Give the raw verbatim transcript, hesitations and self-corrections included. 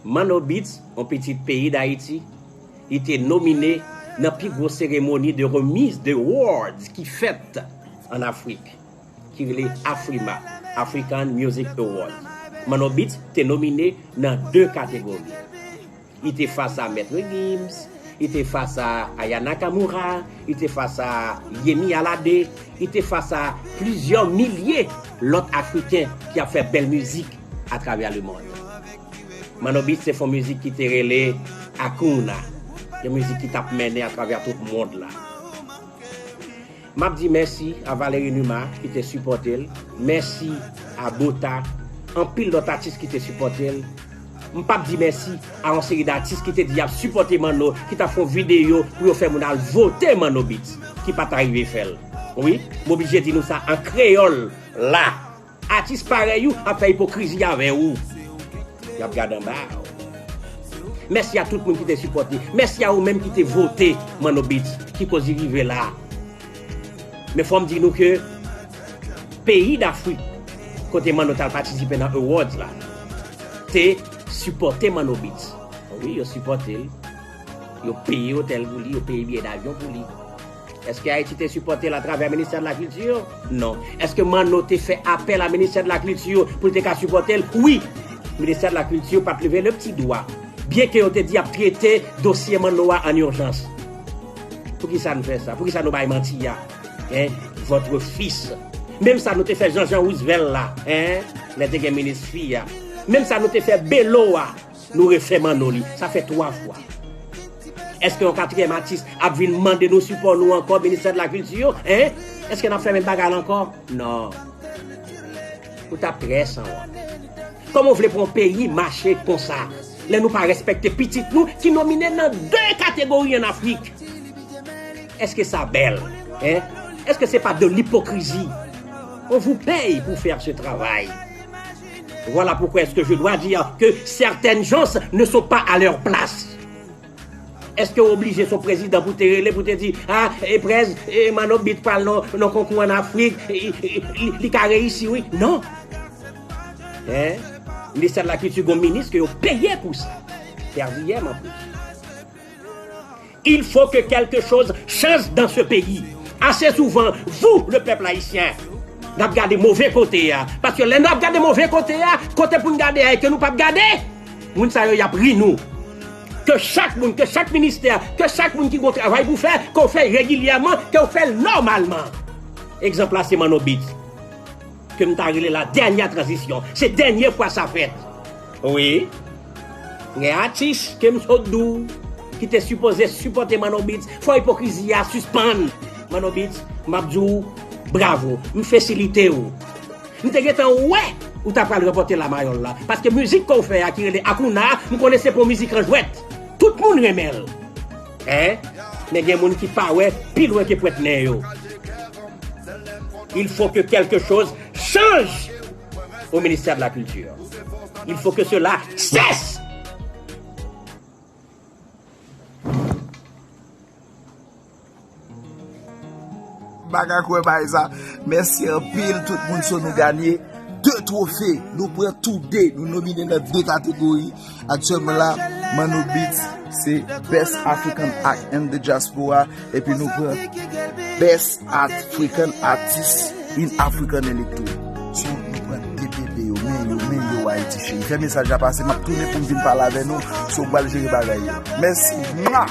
Manno Beats, yon pitit peyi Dayiti, li te nomine nan pi gwo seremoni de remise de awards ki fèt ann Afrik, ki rele Afrima, African Music Awards. Manno Beats te nomine nan de kategori. Li te fas a Maître Gims, li te fas a Aya Nakamura, li te fas a Yemi Alade, li te fas a plizyè milye lòt Afriken ki ap fè bèl mizik atravè lemonn. Manno Beats se fon mizik ki te rele Akouna, yon mizik ki t ap mennen atravè tout mond la. M ap di mèsi a Valery Numa ki te sipòte l, mèsi a Bota, anpil lòt atis ki te sipòte l. M p ap di mèsi a yon seri d atis ki te di y ap sipòte Manno, ki t ap fè yon videyo pou yo fè moun al vote Manno Beats, ki pa t arive fè l. Wi, m oblije di nou sa an kreyòl la. Atis parèy ou ap fè ipokrizi avè ou. Y ap gade anba ou. Mèsi a tout moun ki te sipòte. Mèsi a ou menm ki te vote Manno Beats, ki koz li rive la. Men fò m di nou ke peyi Dafrik, kote Manno t al patisipe nan awards la, te sipòte Manno Beats. Wi, yo sipòte l. Yo peye otèl pou li, yo peye biyè davyon pou li. Èske Ayiti te sipòte l atravè Ministè de la Kilti? Non. Èske Manno te fè apèl a Ministè de la Kilti pou l te ka sipòte l? Wi. Ministè de la Kilti pa t leve le pti dwa. Byenke yo te di y ap trete dosye Manno a an ijans. Poukisa nou fè sa? Poukisa nou bay manti a? Hein? Votre fils. Menm sa nou te fè Jean Jean Roosevelt la, hein? Lè te gen minis fi a. Menm sa nou te fè Belo a. Nou refè Manno li. Sa fè twa fwa. Èske yon katriyèm atis ap vin mande nou sipò nou ankò, Ministè de la Kilti, en? Èske n ap fè menm bagay la ankò? Non. Ou t ap trè sanwont. Kòman w vle pou yon peyi mache konsa? Lè nou pa respekte pitit nou ki nomine nan de kategori an Afrik. Èske sa bèl? En? Èske se pa de lipokrizi? On vous paye pour faire ce travail. Voilà pourquoi est-ce que je dois dire que certaines gens ne sont pas à leur place. Èske w oblije se yon prezidan pou te rele, pou te di, a, e prèz, e Manno Beats pral nan, nan konkou an Afrik, e, e, li, li ka reyisi, wi? Non. En? Ministè de la Kilti gon minis ke yo peye pou sa. T V M an plis. Il faut que quelque chose change dans ce pays. Assez souvent, vous, le peuple haïtien, n ap gade move kote a. Paske lè n ap gade move kote a, kote pou n gade a, e ke nou p ap gade, moun sa yo y ap ri nou. Ke chak moun, ke chak ministè, ke chak moun ki gon travay pou fè, ke w fè l regilyèman, ke w fè l nòmalman. Egzanp la, se Manno Beats. Ke m ta rele la dènyè tranzisyon. Se dènyè fwa sa fèt. Wi. Gen atis ke m sot di w ki te sipoze sipòte Manno Beats. Fò ipokrizi a sispann. Manno Beats, m ap di w bravo. M fesilite w. M te gentan wè ou ta pral ranpòte lamayòl la. Paske mizik ke w fè a ki rele Akouna, m konnen se pa yon mizik an jwèt. Tout moun renmen l. En? Men gen moun ki pa wè pi lwen ke pwent nen yo. Il faut que quelque chose change au ministère de la Culture. Il faut que cela cesse. M pa ka kwè bagay sa. Mèsi anpil tout moun, so nou ganye de twofe. Nou pran tou de. Nou nomine nan de kategori. Aktyèlman la, Manno Beats se Best African Act in the Diaspora. Epi nou pran Best African Artist in African Electro. So, nou pran de bebe yo, men yo, men yo, Ayiti cheri. Fè mesaj la pase, m ap tounen pou m vin pale avè nou. So, m pral jere bagay yo. Mèsi. Mwa!